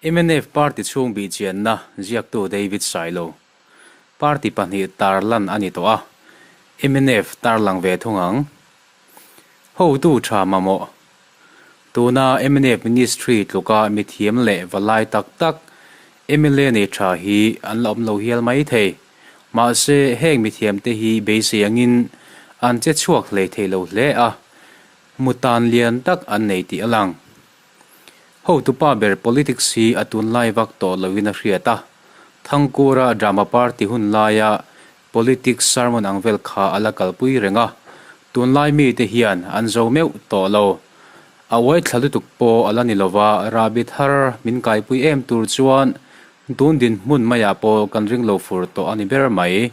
Mnf party chhung bihchianna ziaktu David Sailo party pahnih tarlan a ni tawh a, mnf tarlang ve thung ang. Hotu tha mamawh. Tuna mnf ministry tluka mithiam leh valai tak tak mla nei tha hi an la awm lo hial mai thei. Mahse heng mithiamte hi beisei angin an che chhuak hlei thei lo hle a, mutan lian tak an nei tih a lang. Hotupa ber politics hi a tunlai vak tawh loin a hriat a, Thangkura drama party hun laia politics sermon ang vel kha a la kalpui reng a, tunlai mite hian an zo meuh tawh lo. A uai thla lutuk pawh a la ni lova, rahbi thar min kaipui em tur chuan tun dinhmun maiah pawh kan ring lo fur tawh a ni ber mai.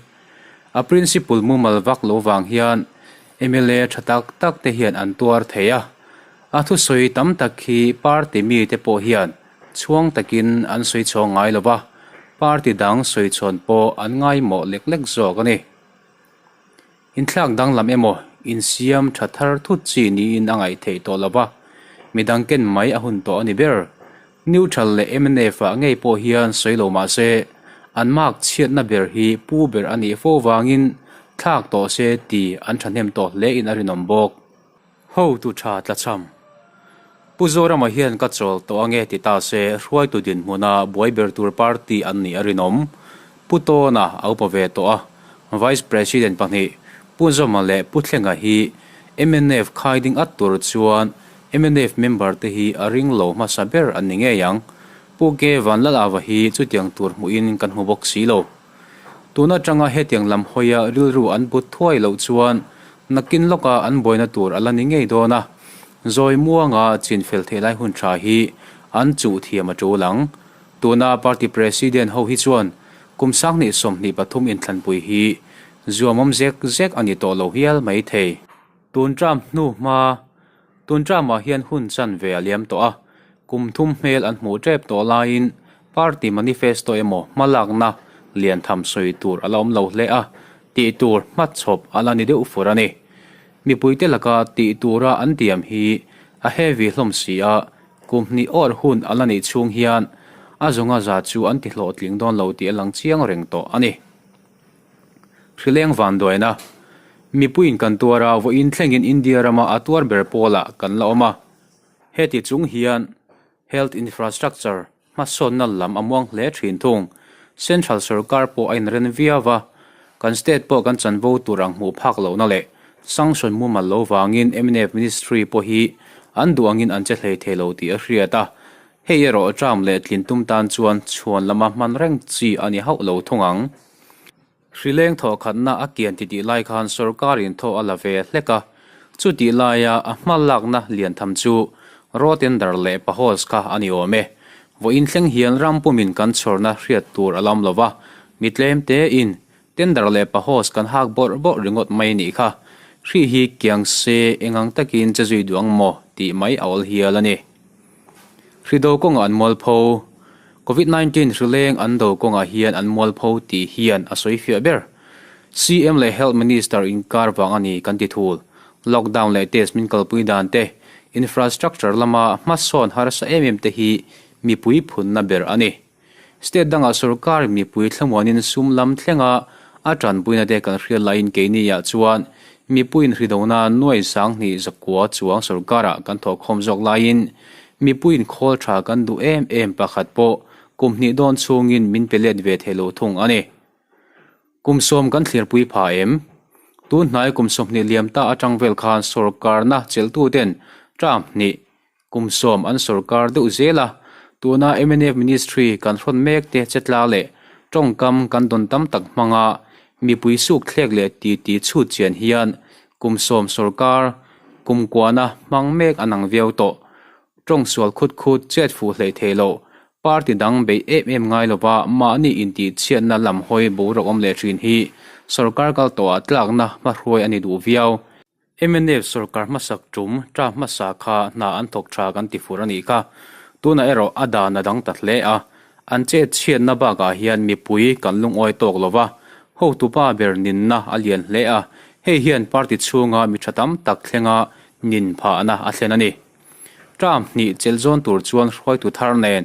A principle mumal vak lo vang hian mla tha tak tak te hian an tuar thei a, A thusawi tam tak hi party mite pawh hian chhuang takin an sawi chhawng ngai lo va, party dang sawi chhawn pawh an ngaimawh lek lek zawk a ni. Inthlak danglam emaw insiam tha thar thut chi niin a ngaih theih tawh lo va, midang ken mai a hun tawh a ni ber. Neutral leh mnf ah ngei pawh hian sawi lo mah se, an mark chhiatna ber hi pu ber a nih fo vangin thlak tawh se ti an thahnem tawh hlein a rinawm bawk. Hotu tha tlachham. Pu Zorama hian ka chawl tawh ange ti ta se hruaitu dinhmuna buai ber tur party an nih a rinawm. Pu Tawna a upa ve tawh a, Vice President pahnih Pu Zawma leh Pu Thlenga hi mnf khai ding at tur chuan mnf member te hi a ring lo hmasa ber an ni ngei ang. Pu K Vanlalava hi chutiang tur hmuhin kan hmu bawk si lo. Tun atanga hetiang lam hawia rilru an but thuai loh chuan nakin lawka an buaina tur a la ni ngei dawn a, zawi muanga chin fel theih lai hun tha hi an chuh thiam a tul ang. Tuna party president ho hi chuan kum sanghnih 23 inthlanpui hi zuamawm zek zek a ni tawh lo hial mai thei. Tun term hnu hma Tun term-ah hian hun chanve a liam tawh a, kum thum hmel an hmuh tep tawh laiin party manifesto emaw hmalakna lian tham sawi tur a la awm lo hle a, tih tur hmachhawp a la ni deuh fur a ni. Mipuite laka tih tura an tiam hi a heavy hlawm si a, kum hnih awrh hun a la nih chhung hian a zawnga za chu an ti hlawhtling dawn lo tih a lang chiang reng tawh a ni. Hrileng vanduaina, Mipuiin kan tuar a, vawiin thlengin India rama a tuar ber pawlah kan la awm a. Heti chung hian health infrastructure hmasawnna lam a muang hle thin thung. Central sorkar pawh a inren viau a, kan state pawh kan chanvo tur ang hmuh phak lohna leh sanction mumal lo vangin mnf ministry pawh hi an duh angin an che hlei thei lo tih a hriat a. Hei erawh term leh tlin tum tan chuan chhuan lama hman reng chi a ni hauh lo thung ang. Hrileng thawhkhatna a kian titih lai khan sorkarin thaw a la ve hlek a, chutih laia a hma lakna lian tham chu Rotender leh Paholz kha a ni awm e. Vawiin thleng hian ram pumin kan chhawrna hriat tur a lam lo va, mi tlem tein tender leh Paholz kan hak bawrh bawrh ringawt mai nih kha. Hri hi kiang se engang takin che zui duh ang maw tih mai a awl hial a ni. Hri do kawngah an mualpho. Covid 19 hrileng an do kawngah hian an mualpho tih hian a sawi fiah ber. CM leh Health Minister inkar vang a ni kan ti thul. Lockdown leh test min kalpui dan te, infrastructure lama hmasawn harsa em em te hi mipui phunna ber a ni. State dangah sorkar mipui thlamuanin sum lam thlenga a tanpuina te kan hriat laiin keiniah chuan mipuiin hridona nuai sanghnih zakua chuang sorkarah kan thawhkhawm zawk laiin mipuiin khawl tha kan duh em em pakhat pawh kum hnih dawn chhungin min pe let ve thei lo thung a ni. Kum sawm kan thlirpui pha em? Tun hnai kum 20 liam ta atang vel khan sorkarna chelhtuten term hnih Kum sawm an sorkar deuh zel a, tuna mnf ministry kan hrawn mek te chetla leh tawngkam kan dawn tam tak hmanga mipui suk thlek leh titi chhut chian hian kum sawm sorkar kum kuana hmang mek an ang viau tawh. Tawng sual khut khut chet fuh hleih thei loh, party dang beih em em ngai lova mahni intih chhiatna lam hawi boruak awm leh thin hi sorkar kal tawhah tlakna hmahruai a ni duh viau. Mnf sorkar hmasak tum ta hmasa kha hna an thawk tha kan ti fur a nih kha. Tunah erawh a dan a dang ta hle a. An chet chhiatna bakah hian mipui kan lungawi tawk lo va, hotupa ber ninna a lian hle a, hei hian party chhunga mi tha tam tak thlenga nin phahna a thlen a ni. Term hnih chelh zawn tur chuan hruaitu thar nen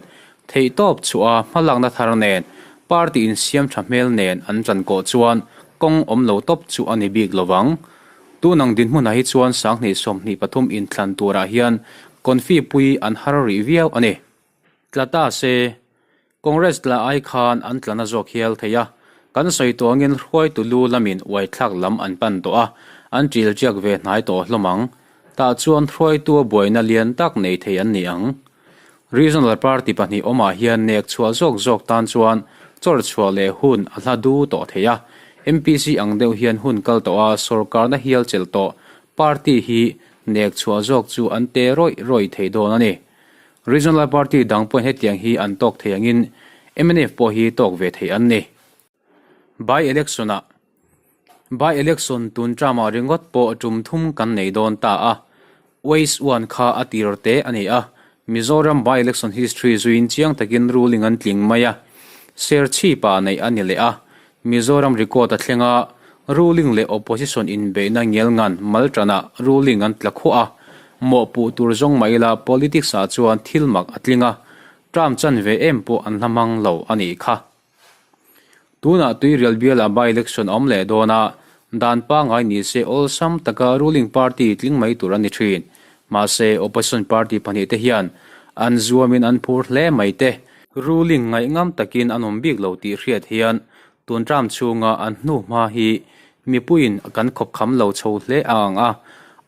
Theihtawp chhuah a hmalakna thar nen, party insiam tha hmel nen an ṭan kawh chuan kawng awm lo tawp chu a ni bik lo vang. Tun ang dinhmunah hi chuan 20 23 inthlan turah hian confi pui an har rih viau a ni. Tla ta se, Congress tla ai khan an tla na zawk hial thei a, kan sawi tawh angin hruaitu lu lamin uaithlak lam an pan tawh a, an ṭil ṭiak ve hnai tawh hlawm ang. Tah chuan hruaitua buaina lian tak nei thei an ni ang. Regional party pahnih awmah hian nek chhuah zawk zawk tan chuan chawr chhuah leh hun a hla du tawh thei a, MPC ang deuh hian hun kal tawh a sorkarna hial chelh tawh party hi nek chhuah zawk chu an te rawih rawih thei dawn a ni. Regional party dang pawhin hetiang hi an tawk thei angin mnf pawh hi tawk ve thei an ni. By election-ah By election tun term-ah ringawt pawh tum thum kan nei dawn ta a. Waste one kha a tir te a ni a. Mizoram by election history zuiin chiang takin ruling an tling mai a. Serchhip-ah neih a ni leh a. Mizoram record a thleng a, ruling leh opposition inbeihna ngialngan maltanah ruling an tla khuah a. Mawhpuh tur zawng mah ila politics-ah chuan thil mak a tling a, term chanve em pawh an hla hmang lo a nih kha. Tunah Tuirial bialah by-election a awm leh dawn a, dan pangngai ni se awlsam taka ruling party tling mai tur a ni thin. Mahse, opposition party pahnihte hian an zuamin an phur hle mai te. Ruling ngaihngam takin an awm bik lo tih hriat hian tun term chhunga an hnuhma hi mipuiin kan khawpkham lo chho hle a ang a,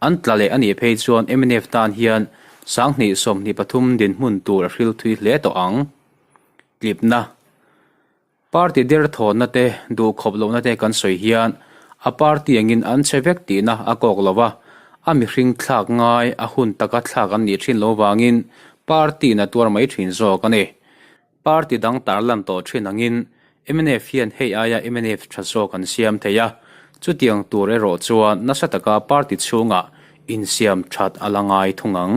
an tla leh a nih phei chuan mnf tan hian 20 23 dinhmun tur a hril thui hle tawh ang. Tlipna, Party derthawnna te, duhkhawp lohna te kan sawi hian a party angin an che vek tihna a kawk lo va, a mihring thlak ngai a hun taka thlak an nih thin lo vangin party in a tuar mai thin zawk a ni. Party dang tarlan tawh thin angin mnf hian hei aia mnf tha zawk an siam thei a, chutiang tur erawh chuan nasa taka party chhungah insiam that a la ngai thung ang.